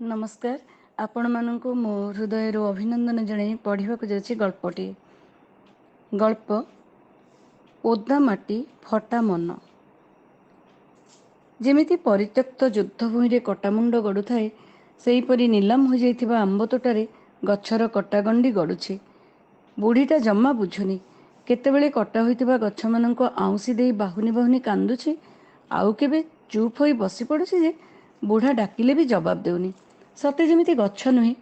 ନମସ୍କାର, ଆପଣମାନଙ୍କୁ ମୋ ହୃଦୟରୁ ଅଭିନନ୍ଦନ ଜଣାଇ ପଢ଼ିବାକୁ ଯାଉଛି ଗଳ୍ପଟିଏ। ଗଳ୍ପ ଓଦା ମାଟି ଫଟା ମନ। ଯେମିତି ପରିତ୍ୟକ୍ତ ଯୁଦ୍ଧଭୂଇଁରେ କଟାମୁଣ୍ଡ ଗଡ଼ୁଥାଏ, ସେହିପରି ନିଲାମ ହୋଇଯାଇଥିବା ଆମ୍ବ ତୋଟାରେ ଗଛର କଟାଗଣ୍ଡି ଗଡ଼ୁଛି। ବୁଢ଼ୀଟା ଜମା ବୁଝୁନି। କେତେବେଳେ କଟା ହୋଇଥିବା ଗଛମାନଙ୍କୁ ଆଉଁସି ଦେଇ ବାହୁନି ବାହୁନି କାନ୍ଦୁଛି, ଆଉ କେବେ ଚୁପ୍ ହୋଇ ବସି ପଡ଼ୁଛି ଯେ ବୁଢ଼ା ଡାକିଲେ ବି ଜବାବ ଦେଉନି। ସତେ ଯେମିତି ଗଛ ନୁହେଁ,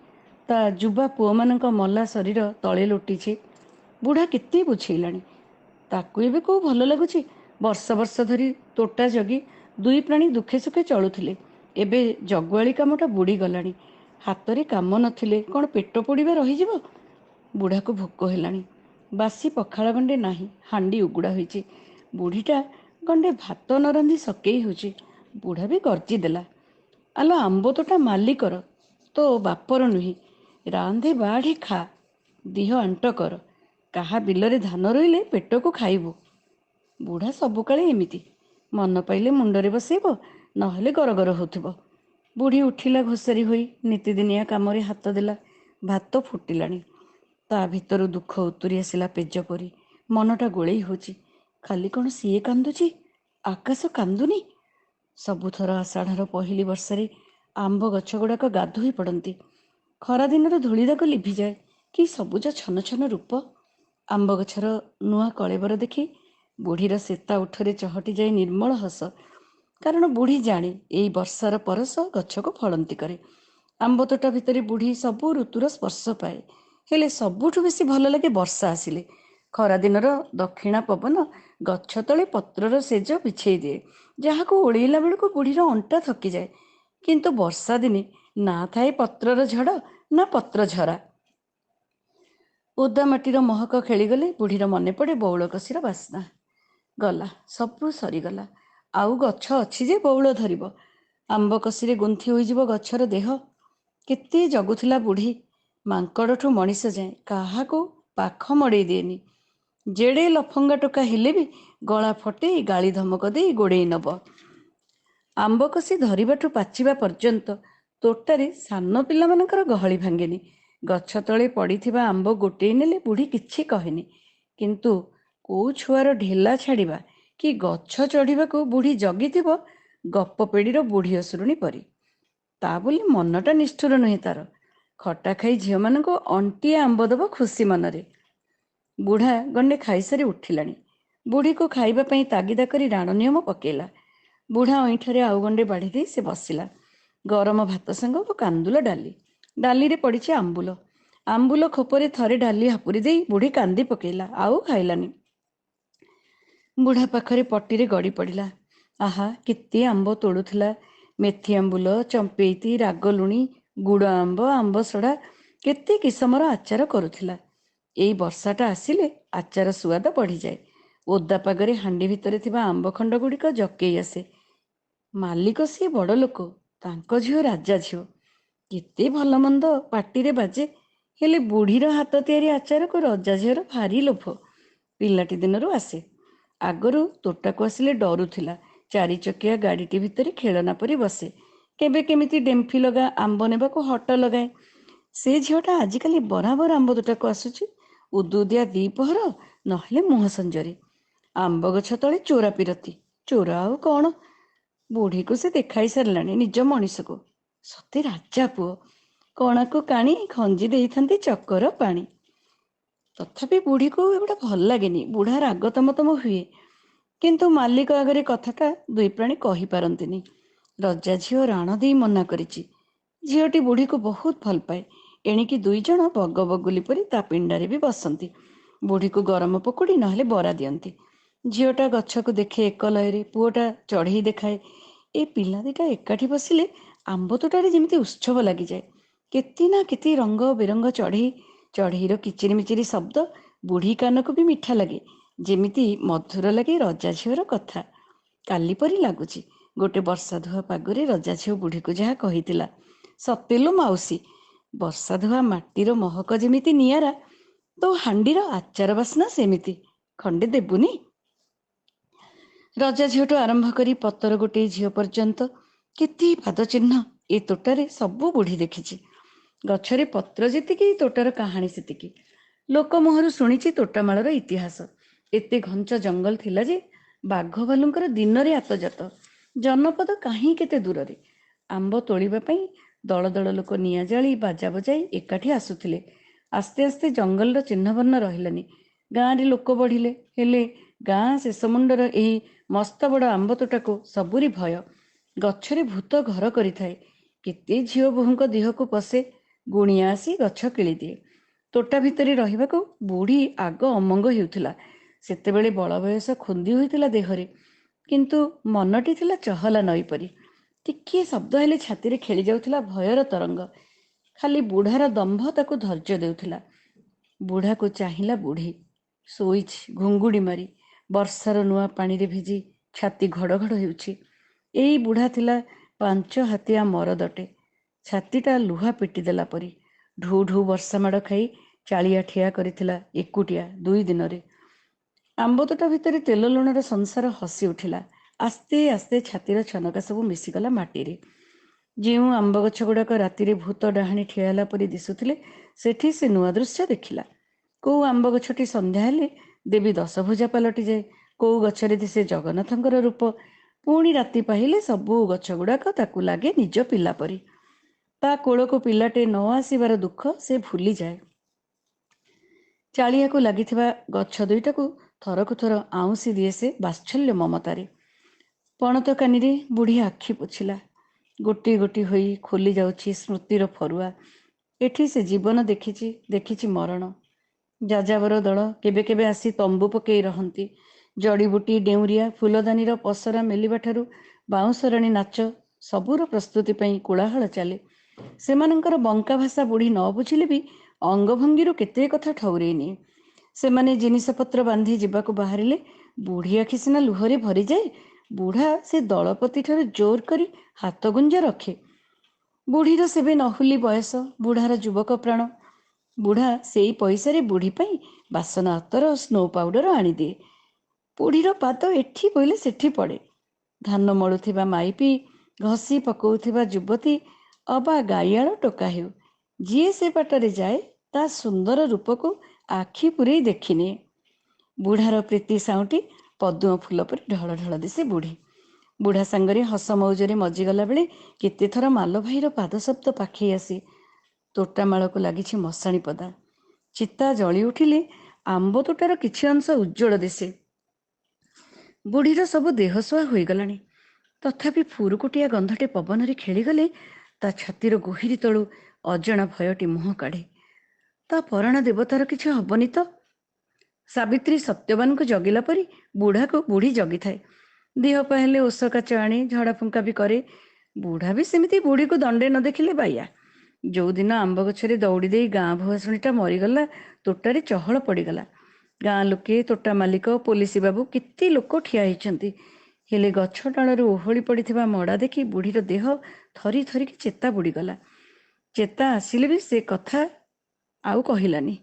ତା ଯୁବା ପୁଅମାନଙ୍କ ମଲା ଶରୀର ତଳେ ଲୋଟିଛି। ବୁଢ଼ା କେତେ ବୁଝେଇଲାଣି, ତାକୁ ଏବେ କୋଉ ଭଲ ଲାଗୁଛି? ବର୍ଷ ବର୍ଷ ଧରି ତୋଟା ଜଗି ଦୁଇ ପ୍ରାଣୀ ଦୁଃଖେ ସୁଖେ ଚଳୁଥିଲେ। ଏବେ ଜଗୁଆଳି କାମଟା ବୁଡ଼ି ଗଲାଣି। ହାତରେ କାମ ନଥିଲେ କ'ଣ ପେଟ ପୋଡ଼ିବା ରହିଯିବ? ବୁଢ଼ାକୁ ଭୋକ ହେଲାଣି। ବାସି ପଖାଳ ଗଣ୍ଡେ ନାହିଁ, ହାଣ୍ଡି ଉଗୁଡ଼ା ହୋଇଛି। ବୁଢ଼ୀଟା ଗଣ୍ଡେ ଭାତ ନ ରାନ୍ଧି ସକେଇ ହେଉଛି। ବୁଢ଼ା ବି ଗର୍ଜି ଦେଲା, ଆଲୋ ଆମ୍ବ ତୋଟା ମାଲିକର, ତୋ ବାପର ନୁହେଁ। ରାନ୍ଧେ ବାଢ଼ି ଖା, ଦିହ ଆଣ୍ଟ କର। କାହା ବିଲରେ ଧାନ ରୋଇଲେ ପେଟକୁ ଖାଇବୁ। ବୁଢ଼ା ସବୁକାଳେ ଏମିତି, ମନ ପାଇଲେ ମୁଣ୍ଡରେ ବସେଇବ, ନହେଲେ ଗରଗର ହେଉଥିବ। ବୁଢ଼ୀ ଉଠିଲା ଘୋଷାରି ହୋଇ, ନିତିଦିନିଆ କାମରେ ହାତ ଦେଲା। ଭାତ ଫୁଟିଲାଣି। ତା ଭିତରୁ ଦୁଃଖ ଉତୁରି ଆସିଲା ପେଜ ପରି। ମନଟା ଗୋଳେଇ ହେଉଛି। ଖାଲି କ'ଣ ସିଏ କାନ୍ଦୁଛି? ଆକାଶ କାନ୍ଦୁନି? ସବୁଥର ଆଷାଢ଼ର ପହିଲି ବର୍ଷାରେ ଆମ୍ବ ଗଛଗୁଡ଼ାକ ଗାଧୋଇ ପଡ଼ନ୍ତି। ଖରାଦିନର ଧୂଳି ଦାଗ ଲିଭିଯାଏ। କି ସବୁଜ ଛନ ଛନ ରୂପ! ଆମ୍ବ ଗଛର ନୂଆ କଳେବର ଦେଖି ବୁଢ଼ୀର ସେତା ଓଠରେ ଚହଟି ଯାଏ ନିର୍ମଳ ହସ। କାରଣ ବୁଢ଼ୀ ଜାଣେ, ଏଇ ବର୍ଷାର ପରଶ ଗଛକୁ ଫଳନ୍ତି କରେ। ଆମ୍ବ ତୋଟା ଭିତରେ ବୁଢ଼ୀ ସବୁ ଋତୁର ସ୍ପର୍ଶ ପାଏ। ହେଲେ ସବୁଠୁ ବେଶୀ ଭଲ ଲାଗେ ବର୍ଷା ଆସିଲେ। ଖରାଦିନର ଦକ୍ଷିଣା ପବନ ଗଛ ତଳେ ପତ୍ରର ଶେଯ ବିଛେଇ ଦିଏ, ଯାହାକୁ ଓଳେଇଲା ବେଳକୁ ବୁଢ଼ୀର ଅଣ୍ଟା ଥକିଯାଏ। କିନ୍ତୁ ବର୍ଷା ଦିନେ ନା ଥାଏ ପତ୍ରର ଝଡ଼, ନା ପତ୍ର ଝରା। ଓଦା ମାଟିର ମହକ ଖେଳିଗଲେ ବୁଢ଼ୀର ମନେ ପଡ଼େ ବଉଳ କଷିର ବାସ୍ନା। ଗଲା, ସବୁ ସରିଗଲା। ଆଉ ଗଛ ଅଛି ଯେ ବଉଳ ଧରିବ? ଆମ୍ବ କଷିରେ ଗୁନ୍ଥି ହୋଇଯିବ ଗଛର ଦେହ। କେତେ ଜଗୁଥିଲା ବୁଢ଼ୀ, ମାଙ୍କଡ଼ଠୁ ମଣିଷ ଯାଏଁ କାହାକୁ ପାଖ ମଡ଼େଇ ଦିଏନି। ଯେଡ଼େ ଲଫଙ୍ଗା ଟୋକା ହେଲେ ବି ଗଳା ଫଟେଇ ଗାଳି ଧମକ ଦେଇ ଗୋଡ଼େଇ ନବ। ଆମ୍ବ କଷି ଧରିବାଠୁ ପାଚିବା ପର୍ଯ୍ୟନ୍ତ ତୋଟାରେ ସାନ ପିଲାମାନଙ୍କର ଗହଳି ଭାଙ୍ଗେନି। ଗଛ ତଳେ ପଡ଼ିଥିବା ଆମ୍ବ ଗୋଟେଇ ନେଲେ ବୁଢ଼ୀ କିଛି କହେନି। କିନ୍ତୁ କୋଉ ଛୁଆର ଢେଲା ଛାଡ଼ିବା କି ଗଛ ଚଢ଼ିବାକୁ ବୁଢ଼ୀ ଜଗିଥିବ ଗପ ପେଡ଼ିର ବୁଢ଼ୀ ଅସୁରୁଣୀ ପରି। ତା ବୋଲି ମନଟା ନିଷ୍ଠୁର ନୁହେଁ ତାର। ଖଟା ଖାଇ ଝିଅମାନଙ୍କୁ ଅଣ୍ଟିଏ ଆମ୍ବ ଦବ ଖୁସି ମନରେ। ବୁଢ଼ା ଗଣ୍ଡେ ଖାଇସାରି ଉଠିଲାଣି। ବୁଢ଼ୀକୁ ଖାଇବା ପାଇଁ ତାଗିଦା କରି ରାଣ ନିୟମ ପକେଇଲା। ବୁଢ଼ା ଅଇଁଠାରେ ଆଉ ଗଣ୍ଡେ ବାଢ଼ି ଦେଇ ସେ ବସିଲା। ଗରମ ଭାତ ସାଙ୍ଗକୁ କାନ୍ଦୁଲ ଡାଲି। ଡାଲିରେ ପଡ଼ିଛି ଆମ୍ବୁଲ। ଆମ୍ବୁଲ ଖୋପରେ ଥରେ ଡାଲି ହାପୁରି ଦେଇ ବୁଢ଼ୀ କାନ୍ଦି ପକେଇଲା, ଆଉ ଖାଇଲାନି। ବୁଢ଼ା ପାଖରେ ପଟିରେ ଗଡ଼ି ପଡ଼ିଲା। ଆହା, କେତେ ଆମ୍ବ ତୋଳୁଥିଲା! ମେଥି ଆମ୍ବୁଲ, ଚମ୍ପେଇତି, ରାଗଲୁଣି, ଗୁଡ଼ ଆମ୍ବ, ଆମ୍ବ ସଢ଼ା, କେତେ କିସମର ଆଚାର କରୁଥିଲା। ଏଇ ବର୍ଷାଟା ଆସିଲେ ଆଚାର ସୁଆଦ ବଢ଼ିଯାଏ। ଓଦା ପାଗରେ ହାଣ୍ଡି ଭିତରେ ଥିବା ଆମ୍ବ ଖଣ୍ଡ ଗୁଡ଼ିକ ଜକେଇ ଆସେ। ମାଲିକ ସିଏ ବଡ଼ ଲୋକ, ତାଙ୍କ ଝିଅ ରାଜା ଝିଅ। କେତେ ଭଲ ମନ୍ଦ ପାଟିରେ ବାଜେ। ହେଲେ ବୁଢ଼ୀର ହାତ ତିଆରି ଆଚାରକୁ ରଜା ଝିଅର ଭାରି ଲୋଭ। ପିଲାଟି ଦିନରୁ ଆସେ। ଆଗରୁ ତୋଟାକୁ ଆସିଲେ ଡରୁଥିଲା। ଚାରିଚକିଆ ଗାଡ଼ିଟି ଭିତରେ ଖେଳନା ପରି ବସେ। କେବେ କେମିତି ଡେମ୍ଫି ଲଗା ଆମ୍ବ ନେବାକୁ ହଟ ଲଗାଏ। ସେ ଝିଅଟା ଆଜିକାଲି ବରାବର ଆମ୍ବ ତୋଟାକୁ ଆସୁଛି, ଉଦୁଉଦିଆ ଦ୍ୱିପହର ନହେଲେ ମୁହଁ ସଞ୍ଜରେ। ଆମ୍ବ ଗଛ ତଳେ ଚୋରା ପିରତି। ଚୋରା ଆଉ କ'ଣ? ବୁଢ଼ୀକୁ ସେ ଦେଖାଇ ସାରିଲାଣି ନିଜ ମଣିଷକୁ। ସତେ ରାଜା ପୁଅ, କଣାକୁ କାଣି ଖଞ୍ଜି ଦେଇଥାନ୍ତି ଚକର ପାଣି। ତଥାପି ବୁଢ଼ୀକୁ ଏଗୁଡ଼ା ଭଲ ଲାଗେନି। ବୁଢ଼ା ରାଗ ତମ ତମ ହୁଏ, କିନ୍ତୁ ମାଲିକ ଆଗରେ କଥାଟା ଦୁଇ ପ୍ରାଣୀ କହିପାରନ୍ତିନି। ରଜା ଝିଅ ରାଣ ଦେଇ ମନା କରିଛି। ଝିଅଟି ବୁଢ଼ୀକୁ ବହୁତ ଭଲ ପାଏ। ଏଣିକି ଦୁଇ ଜଣ ବଗ ବଗୁଲି ପରି ତା ପିଣ୍ଡାରେ ବି ବସନ୍ତି। ବୁଢ଼ୀକୁ ଗରମ ପକୁଡ଼ି ନହେଲେ ବରା ଦିଅନ୍ତି। ଝିଅଟା ଗଛକୁ ଦେଖେ ଏକ ଲୟରେ, ପୁଅଟା ଚଢ଼େଇ ଦେଖାଏ। ଏ ପିଲା ଦିଟା ଏକାଠି ବସିଲେ ଆମ୍ବ ତୋଟାରେ ଯେମିତି ଉତ୍ସବ ଲାଗିଯାଏ। କେତେ ନା କେତେ ରଙ୍ଗ ବେରଙ୍ଗ ଚଢ଼େଇ। ଚଢ଼େଇର କିଚିରିମିଚିରି ଶବ୍ଦ ବୁଢ଼ୀ କାନକୁ ବି ମିଠା ଲାଗେ, ଯେମିତି ମଧୁର ଲାଗେ ରଜା ଝିଅର କଥା। କାଲି ପରି ଲାଗୁଛି ଗୋଟେ ବର୍ଷା ଧୁଆ ପାଗରେ ରଜା ଝିଅ ବୁଢ଼ୀକୁ ଯାହା କହିଥିଲା, ସତେଲୋ ମାଉସୀ, ବର୍ଷା ଧୁଆ ମାଟିର ମହକ ଯେମିତି ନିଆରା, ତୋ ହାଣ୍ଡିର ଆଚାର ବାସ୍ନା ସେମିତି। ଖଣ୍ଡେ ଦେବୁନି? ରଜା ଝିଅଠୁ ଆରମ୍ଭ କରି ପତର ଗୋଟିଏ ଝିଅ ପର୍ଯ୍ୟନ୍ତ କେତେ ପାଦ ଚିହ୍ନ ଏ ତୋଟାରେ ସବୁ ବୁଢ଼ୀ ଦେଖିଛି। ଗଛରେ ପତ୍ର ଯେତିକି, ତୋଟାର କାହାଣୀ ସେତିକି। ଲୋକ ମୁହଁରୁ ଶୁଣିଛି ତୋଟାମାଳର ଇତିହାସ। ଏତେ ଘଞ୍ଚ ଜଙ୍ଗଲ ଥିଲା ଯେ ବାଘ ଭାଲୁଙ୍କର ଦିନରେ ଆତଯାତ। ଜନପଦ କାହିଁ କେତେ ଦୂରରେ। ଆମ୍ବ ତୋଳିବା ପାଇଁ ଦଳ ଦଳ ଲୋକ ନିଆଁ ଜାଳି, ବାଜା ବଜାଇ ଏକାଠି ଆସୁଥିଲେ। ଆସ୍ତେ ଆସ୍ତେ ଜଙ୍ଗଲର ଚିହ୍ନବର୍ଣ୍ଣ ରହିଲାନି। ଗାଁରେ ଲୋକ ବଢ଼ିଲେ। ହେଲେ ଗାଁ ଶେଷ ମୁଣ୍ଡର ଏହି ମସ୍ତ ବଡ଼ ଆମ୍ବ ତୋଟାକୁ ସବୁରି ଭୟ। ଗଛରେ ଭୂତ ଘର କରିଥାଏ। କେତେ ଝିଅ ବୋହୂଙ୍କ ଦେହକୁ ପଶେ। ଗୁଣିଆ ଆସି ଗଛ କିଳିଦିଏ। ତୋଟା ଭିତରେ ରହିବାକୁ ବୁଢ଼ୀ ଆଗ ଅମଙ୍ଗ ହେଉଥିଲା। ସେତେବେଳେ ବଳ ବୟସ ଖୁନ୍ଦି ହୋଇଥିଲା ଦେହରେ, କିନ୍ତୁ ମନଟି ଥିଲା ଚହଲା ନଈ ପରି। ଟିକିଏ ଶବ୍ଦ ହେଲେ ଛାତିରେ ଖେଳି ଯାଉଥିଲା ଭୟର ତରଙ୍ଗ। ଖାଲି ବୁଢ଼ାର ଦମ୍ଭ ତାକୁ ଧୈର୍ଯ୍ୟ ଦେଉଥିଲା। ବୁଢ଼ାକୁ ଚାହିଁଲା ବୁଢ଼ୀ। ଶୋଇଛି ଘୁଙ୍ଗୁଡ଼ି ମାରି। ବର୍ଷାର ନୂଆ ପାଣିରେ ଭିଜି ଛାତି ଘଡ଼ଘଡ଼ ହେଉଛି। ଏଇ ବୁଢ଼ା ଥିଲା 5 ହାତିଆ ମରଦଟେ। ଛାତିଟା ଲୁହା ପିଟି ଦେଲା ପରି। ଢୁ ଢୁ ବର୍ଷା ମାଡ଼ ଖାଇ ଚାଳିଆ ଠିଆ କରିଥିଲା ଏକୁଟିଆ 2 ଦିନରେ। ଆମ୍ବତୋଟା ଭିତରେ ତେଲ ଲୁଣର ସଂସାର ହସି ଉଠିଲା। ଆସ୍ତେ ଆସ୍ତେ ଛାତିର ଛନକା ସବୁ ମିଶିଗଲା ମାଟିରେ। ଯେଉଁ ଆମ୍ବ ଗଛ ଗୁଡ଼ାକ ରାତିରେ ଭୂତ ଡାହାଣୀ ଠିଆ ହେଲା ପରି ଦିଶୁଥିଲେ, ସେଠି ସେ ନୂଆ ଦୃଶ୍ୟ ଦେଖିଲା। କୋଉ ଆମ୍ବ ଗଛଟି ସନ୍ଧ୍ୟା ହେଲେ ଦେବୀ ଦଶଭୁଜା ପାଲଟିଯାଏ, କୋଉ ଗଛରେ ଦିଶେ ଜଗନ୍ନାଥଙ୍କର ରୂପ। ପୁଣି ରାତି ପାହିଲେ ସବୁ ଗଛ ଗୁଡ଼ାକ ତାକୁ ଲାଗେ ନିଜ ପିଲା ପରି। ତା କୋଳକୁ ପିଲାଟେ ନ ଆସିବାର ଦୁଃଖ ସେ ଭୁଲିଯାଏ। ଚାଳିଆକୁ ଲାଗିଥିବା ଗଛ ଦୁଇଟାକୁ ଥରକୁ ଥର ଆଉଁସି ଦିଏ ସେ ବାତ୍ସଲ୍ୟ ମମତାରେ। ପଣତ କାନିରେ ବୁଢ଼ୀ ଆଖି ପୋଛିଲା। ଗୋଟି ଗୋଟି ହୋଇ ଖୋଲି ଯାଉଛି ସ୍ମୃତିର ଫରୁଆ। ଏଠି ସେ ଜୀବନ ଦେଖିଛି, ଦେଖିଛି ମରଣ। ଯାଯାବର ଦଳ କେବେ କେବେ ଆସି ତମ୍ବୁ ପକେଇ ରହନ୍ତି। ଜଡ଼ିବୁଟି, ଡେଉଁରିଆ, ଫୁଲଦାନୀର ପସରା ମେଲିବା ଠାରୁ ବାଉଁଶରାଣୀ ନାଚ ସବୁର ପ୍ରସ୍ତୁତି ପାଇଁ କୋଳାହଳ ଚାଲେ। ସେମାନଙ୍କର ବଙ୍କା ଭାଷା ବୁଢ଼ୀ ନ ବୁଝିଲେ ବି ଅଙ୍ଗଭଙ୍ଗୀରୁ କେତେ କଥା ଠଉରେଇ ନିଏ। ସେମାନେ ଜିନିଷପତ୍ର ବାନ୍ଧି ଯିବାକୁ ବାହାରିଲେ ବୁଢ଼ୀ ଆଖି ସିନା ଲୁହରେ ଭରିଯାଏ, ବୁଢ଼ା ସେ ଦଳପତି ଠାରୁ ଜୋର କରି ହାତଗୁଞ୍ଜ ରଖେ। ବୁଢ଼ୀର ସେବେ ନହୁଲି ବୟସ, ବୁଢ଼ାର ଯୁବକ ପ୍ରାଣ। ବୁଢ଼ା ସେଇ ପଇସାରେ ବୁଢ଼ୀ ପାଇଁ ବାସନ ଅତର, ସ୍ନୋ ପାଉଡର ଆଣିଦିଏ। ବୁଢ଼ୀର ପାଦ ଏଠି ପଇଲେ ସେଠି ପଡ଼େ। ଧାନ ମଳୁଥିବା ମାଇପି, ଘଷି ପକଉଥିବା ଯୁବତୀ ଅବା ଗାଇଆଳ ଟୋକା ହେଉ, ଯିଏ ସେ ବାଟରେ ଯାଏ ତା ସୁନ୍ଦର ରୂପକୁ ଆଖି ପୂରେଇ ଦେଖିନିଏ। ବୁଢ଼ାର ପ୍ରୀତି ସାଉଁଟି ପଦ୍ମ ଫୁଲ ପରି ଢଳ ଢଳ ଦିଶେ ବୁଢ଼ୀ। ବୁଢ଼ା ସାଙ୍ଗରେ ହସ ମଉଜରେ ମଜିଗଲା ବେଳେ କେତେଥର ମାଲ ଭାଇର ପାଦ ଶବ୍ଦ ପାଖେଇ ଆସେ। ତୋଟାମାଳକୁ ଲାଗିଛି ମଶାଣି ପଦା। ଚିତା ଜଳି ଉଠିଲେ ଆମ୍ବ ତୋଟାର କିଛି ଅଂଶ ଉଜ୍ଜ୍ୱଳ ଦିଶେ। ବୁଢ଼ୀର ସବୁ ଦେହସୁଆ ହୋଇଗଲାଣି। ତଥାପି ଫୁରୁକୁଟିଆ ଗନ୍ଧଟେ ପବନରେ ଖେଳିଗଲେ ତା ଛାତିର ଗୋହିରୀ ତଳୁ ଅଜଣା ଭୟଟି ମୁହଁ କାଢ଼େ। ତା ପରାଣ ଦେବତାର କିଛି ହବନି ତ? ସାବିତ୍ରୀ ସତ୍ୟବାନଙ୍କୁ ଜଗିଲା ପରି ବୁଢ଼ାକୁ ବୁଢ଼ୀ ଜଗିଥାଏ। ଦେହ ପା ହେଲେ ଓଷ କାଚ ଆଣେ, ଝଡ଼ା ଫୁଙ୍କା ବି କରେ। ବୁଢ଼ା ବି ସେମିତି ବୁଢ଼ୀକୁ ଦଣ୍ଡେ ନ ଦେଖିଲେ ବାଇଆ। ଯୋଉଦିନ ଆମ୍ବ ଗଛରେ ଦୌଡ଼ି ଦେଇ ଗାଁ ଭୁଆସୁଣୀଟା ମରିଗଲା, ତୋଟାରେ ଚହଳ ପଡ଼ିଗଲା। ଗାଁ ଲୋକେ, ତୋଟା ମାଲିକ, ପୋଲିସ ବାବୁ କେତେ ଲୋକ ଠିଆ ହେଇଛନ୍ତି। ହେଲେ ଗଛ ଡାଳରୁ ଓହଳି ପଡ଼ିଥିବା ମଡ଼ା ଦେଖି ବୁଢ଼ୀର ଦେହ ଥରି ଥରିକି ଚେତା ବୁଡ଼ିଗଲା। ଚେତା ଆସିଲେ ବି ସେ କଥା ଆଉ କହିଲାନି।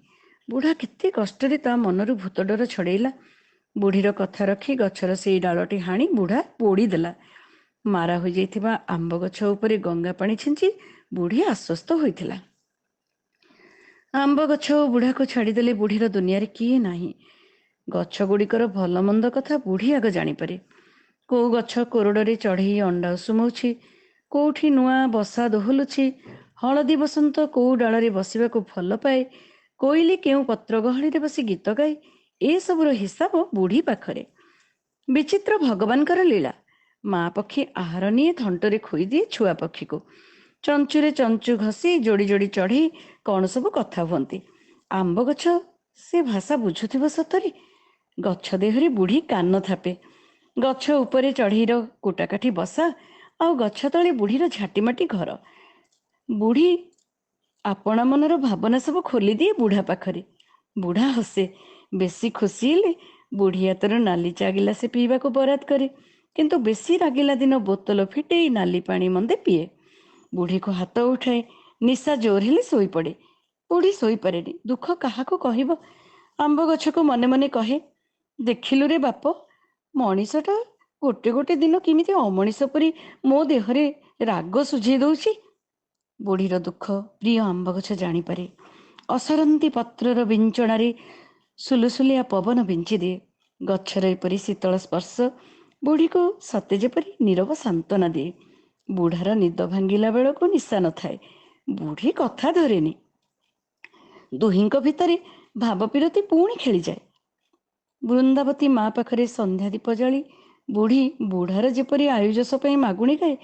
ବୁଢ଼ା କେତେ କଷ୍ଟରେ ତା ମନରୁ ଭୂତ ଡର ଛଡ଼େଇଲା। ବୁଢ଼ୀର କଥା ରଖି ଗଛର ସେଇ ଡାଳଟି ହାଣି ବୁଢ଼ା ପୋଡ଼ିଦେଲା। ମାରା ହୋଇଯାଇଥିବା ଆମ୍ବ ଗଛ ଉପରେ ଗଙ୍ଗା ପାଣି ଛିଞ୍ଚି ବୁଢ଼ୀ ଆଶ୍ୱସ୍ତ ହୋଇଥିଲା। ଆମ୍ବ ଗଛ ଓ ବୁଢ଼ାକୁ ଛାଡ଼ିଦେଲେ ବୁଢ଼ୀର ଦୁନିଆରେ କିଏ ନାହିଁ। ଗଛ ଗୁଡ଼ିକର ଭଲ ମନ୍ଦ କଥା ବୁଢ଼ୀ ଆଗ ଜାଣିପାରେ। କୋଉ ଗଛ କୋରଡ଼ରେ ଚଢ଼େଇ ଅଣ୍ଡା ଉଷୁମଉଛି, କୋଉଠି ନୂଆ ବସା ଦୋହଲୁଛି, ହଳଦୀ ବସନ୍ତ କୋଉ ଡାଳରେ ବସିବାକୁ ଭଲ ପାଏ, କୋଇଲି କେଉଁ ପତ୍ର ଗହଳିରେ ବସି ଗୀତ ଗାଏ, ଏସବୁର ହିସାବ ବୁଢ଼ୀ ପାଖରେ। ବିଚିତ୍ର ଭଗବାନଙ୍କର ଲୀଳା। ମା ପକ୍ଷୀ ଆହାର ନିଏ, ଥଣ୍ଟରେ ଖୋଇଦିଏ ଛୁଆ ପକ୍ଷୀକୁ। ଚଞ୍ଚୁରେ ଚଞ୍ଚୁ ଘଷି ଯୋଡ଼ି ଯୋଡ଼ି ଚଢ଼େଇ କ'ଣ ସବୁ କଥା ହୁଅନ୍ତି। ଆମ୍ବ ଗଛ ସେ ଭାଷା ବୁଝୁଥିବ ସତରେ? ଗଛ ଦେହରେ ବୁଢ଼ୀ କାନ ଥାପେ। ଗଛ ଉପରେ ଚଢ଼େଇର କୁଟାକାଠି ବସା, ଆଉ ଗଛ ତଳେ ବୁଢ଼ୀର ଝାଟିମାଟି ଘର। ବୁଢ଼ୀ ଆପଣା ମନର ଭାବନା ସବୁ ଖୋଲିଦିଏ ବୁଢ଼ା ପାଖରେ। ବୁଢ଼ା ହସେ। ବେଶୀ ଖୁସି ହେଲେ ବୁଢ଼ୀ ହାତରୁ ନାଲି ଚା ଗିଲାସେ ପିଇବାକୁ ବରାଦ କରେ। କିନ୍ତୁ ବେଶୀ ରାଗିଲା ଦିନ ବୋତଲ ଫିଟେଇ ନାଲି ପାଣି ମନ୍ଦେ ପିଏ। ବୁଢ଼ୀକୁ ହାତ ଉଠାଏ। ନିଶା ଜୋର ହେଲେ ଶୋଇପଡ଼େ। ବୁଢ଼ୀ ଶୋଇପାରେନି। ଦୁଃଖ କାହାକୁ କହିବ? ଆମ୍ବ ଗଛକୁ ମନେ ମନେ କହେ, ଦେଖିଲୁ ରେ ବାପ, ମଣିଷଟା ଗୋଟେ ଗୋଟେ ଦିନ କେମିତି ଅମଣିଷ ପରି ମୋ ଦେହରେ ରାଗ ସୁଝେଇ ଦଉଛି। ବୁଢ଼ୀର ଦୁଃଖ ପ୍ରିୟ ଆମ୍ବ ଗଛ ଜାଣିପାରେ। ଅସରନ୍ତି ପତ୍ରର ବିଞ୍ଚଣାରେ ସୁଲୁସୁଲିଆ ପବନ ବିଞ୍ଚିଦିଏ। ଗଛର ଏପରି ଶୀତଳ ସ୍ପର୍ଶ ବୁଢ଼ୀକୁ ସତେ ଯେପରି ନୀରବ ସାନ୍ତ୍ୱନା ଦିଏ। ବୁଢ଼ାର ନିଦ ଭାଙ୍ଗିଲା ବେଳକୁ ନିଶା ନଥାଏ। ବୁଢ଼ୀ କଥା ଧରେନି। ଦୁହିଁଙ୍କ ଭିତରେ ଭାବପିରତି ପୁଣି ଖେଳିଯାଏ। ବୃନ୍ଦାବତୀ ମା ପାଖରେ ସନ୍ଧ୍ୟା ଦୀପ ଜାଳି ବୁଢ଼ୀ ବୁଢ଼ାର ଯେପରି ଆୟୁଯଶ ପାଇଁ ମାଗୁଣି ଗାଏ,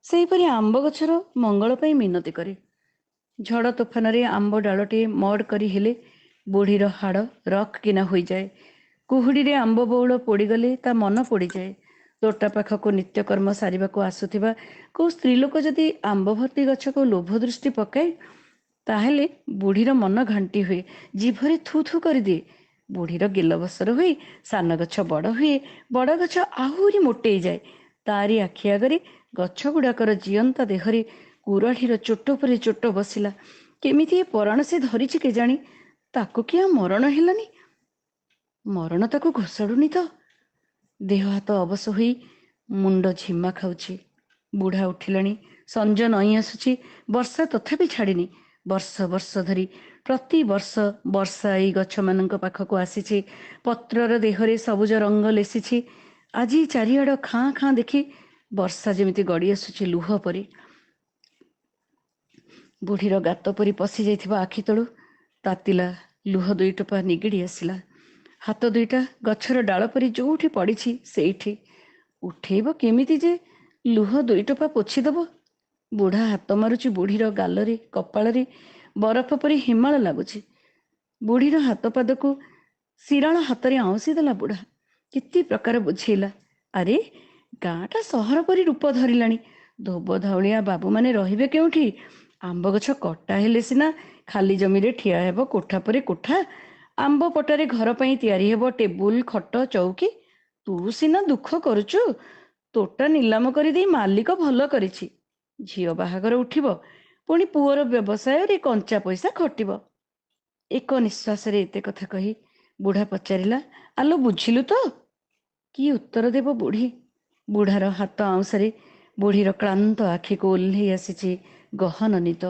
ସେହିପରି ଆମ୍ବ ଗଛର ମଙ୍ଗଳ ପାଇଁ ମିନତି କରେ। ଝଡ଼ ତୋଫାନରେ ଆମ୍ବ ଡାଳଟିଏ ମଡ଼ କରି ହେଲେ ବୁଢ଼ୀର ହାଡ଼ ରକ୍ କିନା ହୋଇଯାଏ। କୁହୁଡ଼ିରେ ଆମ୍ବ ବଉଳ ପୋଡ଼ିଗଲେ ତା ମନ ପୋଡ଼ିଯାଏ। ତୋଟା ପାଖକୁ ନିତ୍ୟକର୍ମ ସାରିବାକୁ ଆସୁଥିବା କୋଉ ସ୍ତ୍ରୀ ଲୋକ ଯଦି ଆମ୍ବ ଭର୍ତ୍ତି ଗଛକୁ ଲୋଭ ଦୃଷ୍ଟି ପକାଏ, ତାହେଲେ ବୁଢ଼ୀର ମନ ଘାଣ୍ଟି ହୁଏ, ଜିଭରେ ଥୁ ଥୁ କରିଦିଏ। ବୁଢ଼ୀର ଗେଲବସର ହୋଇ ସାନ ଗଛ ବଡ଼ ହୁଏ, ବଡ଼ ଗଛ ଆହୁରି ମୋଟେଇ ଯାଏ। ତାରି ଆଖି ଆଗରେ ଗଛ ଗୁଡ଼ାକର ଜିଅନ୍ତା ଦେହରେ କୁରାଢ଼ୀର ଚୋଟ ପରେ ଚୋଟ ବସିଲା। କେମିତି ଏ ପରାଣ ସେ ଧରିଛି କେଜାଣି? ତାକୁ କି ଆଉ ମରଣ ହେଲାନି? ମରଣ ତାକୁ ଘୋଷାଡୁନି ତ? ଦେହ ହାତ ଅବଶ ହୋଇ ମୁଣ୍ଡ ଝିମା ଖାଉଛି। ବୁଢ଼ା ଉଠିଲାଣି, ସଞ୍ଜ ନଇଁ ଆସୁଛି, ବର୍ଷା ତଥାପି ଛାଡ଼ିନି। ବର୍ଷ ବର୍ଷ ଧରି ପ୍ରତିବର୍ଷ ବର୍ଷା ଏଇ ଗଛମାନଙ୍କ ପାଖକୁ ଆସିଛି, ପତ୍ରର ଦେହରେ ସବୁଜ ରଙ୍ଗ ଲେସିଛି। ଆଜି ଚାରିଆଡ଼ ଖାଁ ଖାଁ ଦେଖି ବର୍ଷା ଯେମିତି ଗଡ଼ି ଆସୁଛି ଲୁହ ପରି। ବୁଢ଼ୀର ଗାତ ପରି ପଶି ଯାଇଥିବା ଆଖି ତଳୁ ତାତିଲା ଲୁହ ଦୁଇ ଟୋପା ନିଗିଡ଼ି ଆସିଲା। ହାତ ଦୁଇଟା ଗଛର ଡାଳ ପରି ଯୋଉଠି ପଡ଼ିଛି ସେଇଠି। ଉଠେଇବ କେମିତି ଯେ ଲୁହ ଦୁଇ ଟୋପା ପୋଛିଦବ? ବୁଢ଼ା ହାତ ମାରୁଛି ବୁଢ଼ୀର ଗାଲରେ, କପାଳରେ। ବରଫ ପରି ହିମାଳ ଲାଗୁଛି। ବୁଢ଼ୀର ହାତ ପାଦକୁ ଶିରାଳ ହାତରେ ଆଉଁସି ଦେଲା ବୁଢ଼ା। କେତେ ପ୍ରକାର ବୁଝେଇଲା, ଆରେ ଗାଁଟା ସହର ପରି ରୂପ ଧରିଲାଣି, ଧୋବ ଧାଉଳିଆ ବାବୁମାନେ ରହିବେ କେଉଁଠି? ଆମ୍ବ ଗଛ କଟା ହେଲେ ସିନା ଖାଲି ଜମିରେ ଠିଆ ହେବ କୋଠା ପରେ କୋଠା। ଆମ୍ବ ପଟାରେ ଘର ପାଇଁ ତିଆରି ହେବ ଟେବୁଲ, ଖଟ, ଚଉକି। ତୁ ସିନା ଦୁଃଖ କରୁଛୁ, ତୋଟା ନିଲାମ କରିଦେଇ ମାଲିକ ଭଲ କରିଛି। ଝିଅ ବାହାଘର ଉଠିବ, ପୁଣି ପୁଅର ବ୍ୟବସାୟରେ କଞ୍ଚା ପଇସା ଖଟିବ। ଏକ ନିଶ୍ୱାସରେ ଏତେ କଥା କହି ବୁଢ଼ା ପଚାରିଲା, ଆଲୋ ବୁଝିଲୁ ତ? କି ଉତ୍ତର ଦେବ ବୁଢ଼ୀ? ବୁଢ଼ାର ହାତ ଆଉଁସାରେ ବୁଢ଼ୀର କ୍ଳାନ୍ତ ଆଖିକୁ ଓହ୍ଲେଇ ଆସିଛି ଗହନ ନିଦ।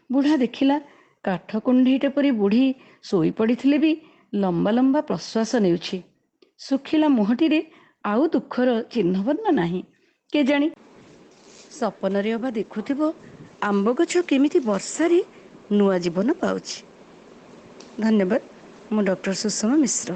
ବୁଢ଼ା ଦେଖିଲା କାଠ କୁଣ୍ଢେଇଟା ପରି ବୁଢ଼ୀ ଶୋଇପଡ଼ିଥିଲେ ବି ଲମ୍ବା ଲମ୍ବା ପ୍ରଶ୍ୱାସ ନେଉଛି। ଶୁଖିଲା ମୁହଁଟିରେ ଆଉ ଦୁଃଖର ଚିହ୍ନବର୍ଣ୍ଣ ନାହିଁ। କେଜାଣି ସପନରେ ଅବା ଦେଖୁଥିବ ଆମ୍ବ ଗଛ କେମିତି ବର୍ଷାରେ ନୂଆ ଜୀବନ ପାଉଛି। ଧନ୍ୟବାଦ। ମୁଁ ଡକ୍ଟର ସୁଷମା ମିଶ୍ର।